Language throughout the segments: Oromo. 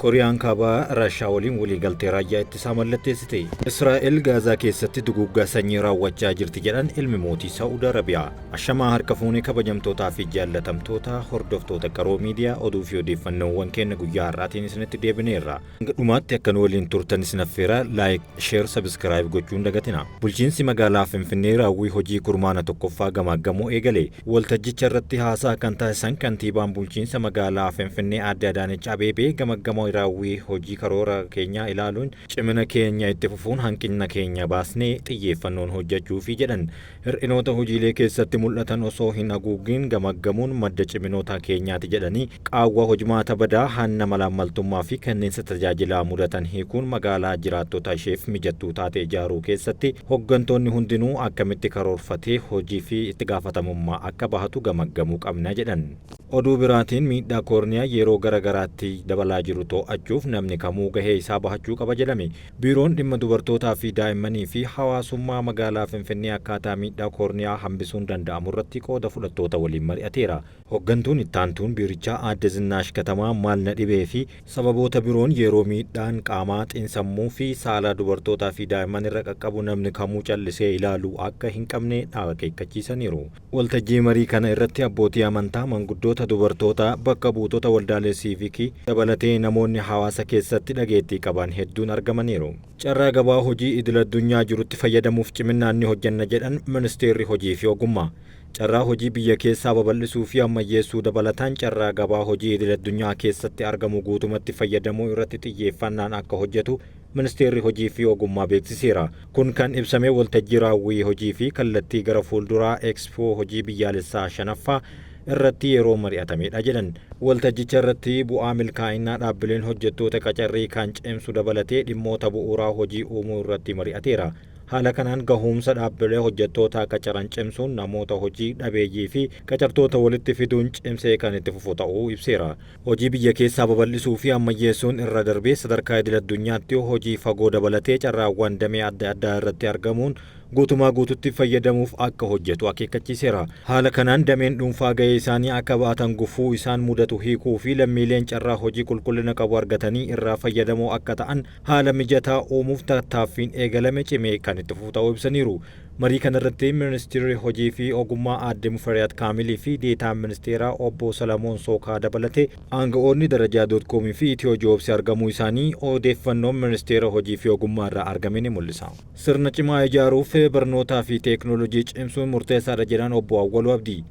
Koriyaan Kaabaa Raashaa waliin waliigaltee raayyaa ittisaa mallatteessite. Israa'el Gaazaa keessatti duguuggaa sanyii raawwachaa jirti jedhan ilmi mootii Saa'ud Arabiyaa. Ashamaa harka fuunee kabajamtootaa fi jaallatamtoota hordoftoota Qaroo Miidiyaa, oduu fi odeeffannoowwan keenya guyyaa har'aatiin isinitti deebineerra. Hanga dhumaatti akka nu waliin turtan isin affeera. Like, share, subscribe gochuun dagatina. Bulchiinsi magaalaa Finfinnee raawwii hojii kurmaana tokkoffaa gamaaggamuu eegale. Waltajjicha irratti haasaa kan taasisan kantiibaan bulchiinsa magaalaa Finfinnee Aadde Adaanech Abeebee, gamaggama raawwii hojii karoora keenyaa ilaaluun cimina keenya itti fufuun hanqina keenya baasnee xiyyeeffannoon hojjechuufi jedhan. Hir'inoota hojiilee keessatti mul'atan osoo hin haguugin gamaggamuun madda ciminoota keenyaati jedhanii, qaawwa hojmaata badaa, hanna, malaammaltummaa fi kenniinsa tajaajilaa mudatan hiikuun magaalaa jiraattota isheef mijattuu taate ijaaruu keessatti hoggantoonni hundinuu akkamitti karoorfatee hojii fi itti gaafatamummaa akka bahatu gamaggamuu qabna jedhan. Oduu biraatiin, miidhaa koorniyaa yeroo gara garaatti dabalaa jiru to'achuuf namni kamuu gahee isaa bahachuu qaba jedhame. Biiroon dhimma dubartootaa fi daa'immanii fi hawaasummaa magaalaa Finfinnee akkaataa miidhaa koorniyaa hambisuun danda'amu irratti qooda fudhattoota waliin mari'ateera. Hoggantuun ittaantuun biirichaa Aadde Zinnaash Katamaa maal na dhibee fi sababoota biroon yeroo miidhaan qaamaa, xiinsammuu fi saalaa dubartootaa fi daa'imman irra qaqqabu namni kamuu callisee ilaaluu akka hin qabne akeekkachiisaniiru. Waltajjii marii kana irratti abbootii amantaa, manguddoota, dubartoota, bakka buutota waldaalee siivikii dabalatee namoonni hawaasa keessatti dhageettii qaban hedduun argamaniiru. Carraa gabaa hojii idil addunyaa jirutti fayyadamuuf ciminaan ni hojjenna jedhan Ministeerri Hojii fi Ogummaa. Carraa hojii biyya keessaa babal'isuu fi ammayyeessuu dabalataan carraa gabaa hojii idil addunyaa keessatti argamu guutumatti fayyadamuu irratti xiyyeeffannaan akka hojjetu Ministeerri Hojii fi Ogummaa beeksiseera. Kun kan ibsame waltajjii raawwii hojii fi kallattii gara fuulduraa Ekspoo hojii biyyaalessaa shanaffaa irratti yeroo mari'atamedha jedhan. Waltajjicha irratti bu'aa milkaa'inaa dhaabbileen hojjettoota qacarrii kan cimsu dabalatee dhimmoota bu'uuraa hojii uumuu irratti mari'ateera. Haala kanaan gahuumsa dhaabbilee hojjettoota qacaran cimsuun namoota hojii dhabeeyyii fi qacartoota walitti fiduun cimsee kan itti fufu ta'uu ibseera. Hojii biyya keessaa babal'isuu fi ammayyeessuun irra darbee sadarkaa idil addunyaatti hojii fagoo dabalatee carraawwan damee adda addaa irratti argamuun guutumaa guututti fayyadamuuf akka hojjetu akeekkachiiseera. Haala kanaan dameen dhuunfaa gahee isaanii akka ba'atan, gufuu isaan mudatu hiikuu fi lammiileen carraa hojii qulqullina qabu argatanii irraa fayyadamoo akka ta'an haala mijataa uumuuf tattaaffiin eegalame cimee kan itti fufu ta'uu ibsaniiru. Marii kanarratti Ministeerri Hojii fi Ogummaa Aadde Mufariyaat Kaamilii fi Deetaan Ministeeraa Obbo Salamoon Sookaa dabalatee aanga'oonni Darajaa Dootkoomii fi Itiyoo Joobsi argamuu isaanii odeeffannoon Ministeera Hojii fi Ogummaa irraa argame ni mul'isa. Sirna cimaa ijaaruuf barnootaa fi teeknoolojii cimsuun murteessaadha jedhan Obbo Awwaluu Abdii.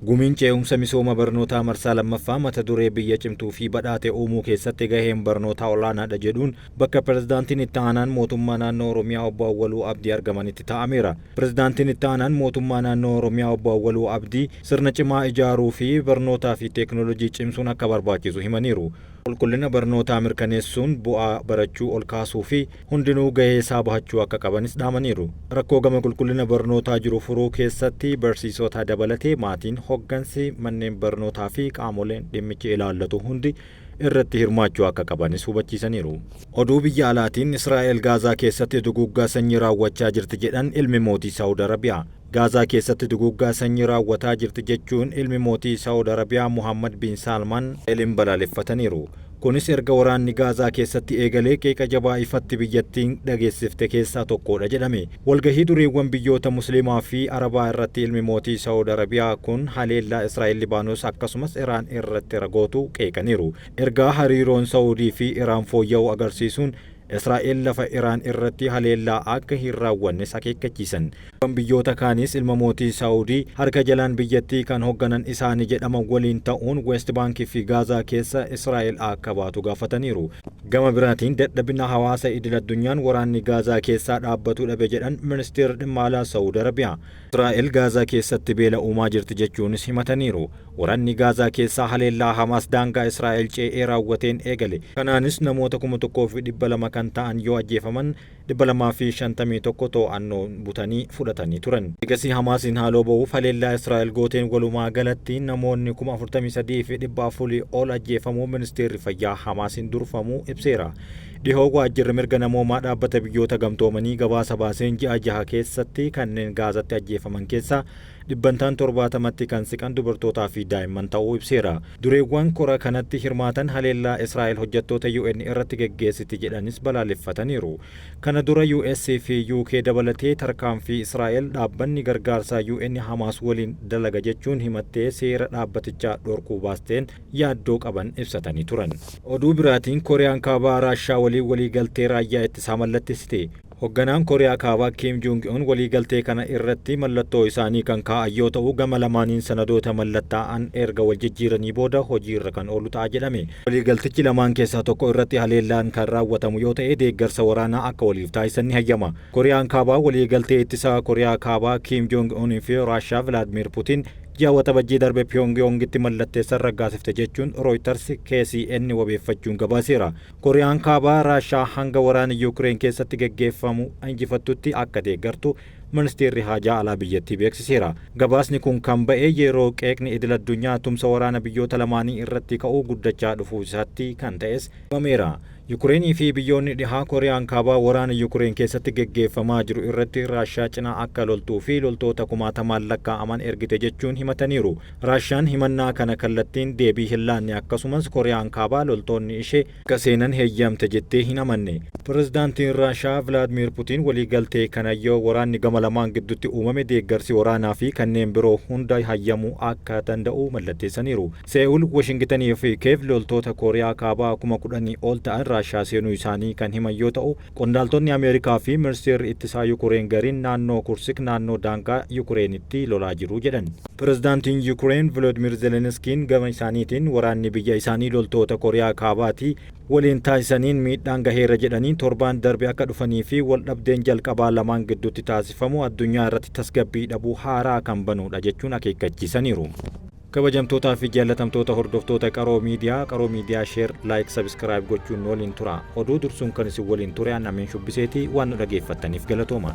Gumiin ce'umsa misooma barnootaa marsaa lammaffaa mata duree "Biyya cimtuu fi badhaate uumuu keessatti gaheen barnootaa olaanaadha" jedhuun bakka pirezidaantiin itti aanaan mootummaa naannoo Oromiyaa Obbo Awwaluu Abdii argamanitti taa'ameera. Pirezidaantiin itti aanaan mootummaa naannoo Oromiyaa Obbo Awwaluu Abdii sirna cimaa ijaaruu fi barnootaa fi teeknoolojii cimsuun akka barbaachisu himaniiru. Qulqullina barnootaa mirkaneessuun bu'aa barachuu ol kaasuu fi hundinuu gahee isaa bahachuu akka qabanis dhaamaniiru. Rakkoo gama qulqullina barnootaa jiru furuu keessatti barsiisota dabalatee maatiin, hoggansi manneen barnootaa fi qaamoleen dhimmichi ilaallatu hundi irratti hirmaachuu akka qabanis hubachiisaniiru. Oduu biyya alaatiin, Israa'el Gaazaa keessatti duguuggaa sanyii raawwachaa jirti jedhan ilmi mootii Saawud Arabiyaa. Gaazaa keessatti duguuggaa sanyii raawwataa jirti jechuun ilmi mootii Saawud Arabiyaa Muhammad bin Saalmaan Israa'eliin balaaleffataniiru. Kunis erga waraanni Gaazaa keessatti eegalee qeeqa jabaa ifatti biyyattiin dhageessifte keessaa tokkodha jedhame. Walgahii dureewwan biyyoota Musliimaa fi Arabaa irratti ilmi mootii Saawud Arabiyaa kun haleellaa Israa'el Libaanos akkasumas Iraan irratti ragootu qeeqaniiru. Ergaa hariiroon Saawudii fi Iraan fooyya'uu agarsiisuun Israa'el lafa Iraan irratti haleellaa akka hin raawwannes akeekkachiisan. Biyyoota kaanis ilma mootii Saawudii harka jalaan biyyattii kan hoogganan isaanii jedhaman waliin ta'uun West Baankii fi Gaazaa keessa Israa'el akka baatu gaafataniiru. Gama biraatiin, dadhabina hawaasa idil addunyaan waraanni Gaazaa keessaa dhaabbatuu dhabe jedhan ministeerri dhimma alaa Saawud Arabiyaa. Israa'el Gaazaa keessatti beela uumaa jirti jechuunis himataniiru. Waraanni Gaazaa keessaa haleellaa Hamaas daangaa Israa'el ce'ee raawwateen eegale. Kanaanis namoota 1200 kan ta'an yoo ajjeefaman, 251 to'annoo butanii fudhatanii turan. Egasii Hamaasiin haaloo ba'uuf haleellaa Israa'el gooteen walumaa galatti namoonni 43,400 ol ajjeefamuu ministeerri fayyaa Hamaasiin durfamuu ibseera. Dhihoo waajjirri mirga namoomaa dhaabbata biyyoota gamtoomanii gabaasa baaseen ji'a 6 keessatti kanneen Gaazatti ajjeefaman keessaa Dhibbantaan 70tti kan siqan dubartootaa fi daa'imman ta'uu ibseera. Dureewwan kora kanatti hirmaatan haleellaa Israa'el hojjettoota UN irratti geggeessiti jedhanis balaaleffataniiru. Kana dura US fi UK dabalatee tarkaanfii Israa'el dhaabbanni gargaarsaa UN Hamaas waliin dalaga jechuun himattee seera dhaabbatichaa dhorkuu baasteen yaaddoo qaban ibsatanii turan. Oduu biraatiin, Kooriyaan Kaabaa Raashaa waliin waliigaltee raayyaa ittisaa mallatteessite. Hoogganaan Kooriyaa Kaabaa Kim Jong Un waliigaltee kana irratti mallattoo isaanii kan kaa'an yoo ta'u, gama lamaaniin sanadoota mallattaa'an erga wal jijjiiranii booda hojiirra kan oolu ta'a jedhame. Waliigaltichi lamaan keessaa tokko irratti haleellaan kan raawwatamu yoo ta'e, deeggarsa waraanaa akka waliif taasisan ni hayyama. Kooriyaan Kaabaa waliigaltee ittisaa Kooriyaa Kaabaa Kim Jong Un fi Raashaa Vilaadimir Putin ji'a Waxabajjii darbe Pyongyongitti mallatteessan raggaasifte jechuun Reuters KCN wabeeffachuun gabaaseera. Kooriyaan Kaabaa Raashaa hanga waraana Yuukireen keessatti geggeeffamu injifattutti akka deeggartu ministeerri haajaa alaa biyyattii beeksiseera. Gabaasni kun kan ba'e yeroo qeeqni idil addunyaa tumsa waraana biyyoota lamaanii irratti ka'uu guddachaa dhufuu isaatti kan ta'es himameera. Yukureenii fi biyyoonni dhihaa Kooriyaan Kaabaa waraana Yukureen keessatti geggeeffamaa jiru irratti Raashaa cinaa akka loltuu fi loltoota kumaatamaan lakkaa'aman ergite jechuun himataniiru. Raashaan himannaa kana kallattiin deebii hin laanne, akkasumas Kooriyaan Kaabaa loltoonni ishee akka seenan heeyyamte jettee hin amanne. Pirezidaantiin Raashaa Vilaadimir Putiin waliigaltee kana yoo waraanni gama lamaan gidduutti uumame deeggarsi waraanaa fi kanneen biroo hunda hayyamuu akka danda'u mallatteessaniiru. Se'uul, Washingtonii fi Keev loltoota Kooriyaa Kaabaa 10,000 ol ta'an Raashaa seenuu isaanii kan himan yoo ta'u, qondaaltonni Ameerikaa fi ministeerri ittisaa Yukureen gariin naannoo Kursik, naannoo daangaa Yukureenitti lolaa jiru jedhan. Pirezidaantiin Yukureen Volodimir Zelenskiin gama isaaniitiin waraanni biyya isaanii loltoota Kooriyaa Kaabaatii waliin taasisaniin miidhaan gaheera jedhanii, torbaan darbe akka dhufanii fi wal dhabdeen jalqabaa lamaan gidduutti taasifamu addunyaa irratti tasgabbii dhabuu haaraa kan banuudha jechuun akeekkachiisaniiru. Kabajamtootaa fi jaallatamtoota hordoftoota Qaroo Miidiyaa, Qaroo Miidiyaa share, like, subscribe gochuun waliin tura. Oduu dursuun kan isin waliin ture Annameen Shubbiseeti. Waan nu dhageeffattaniif galatooma.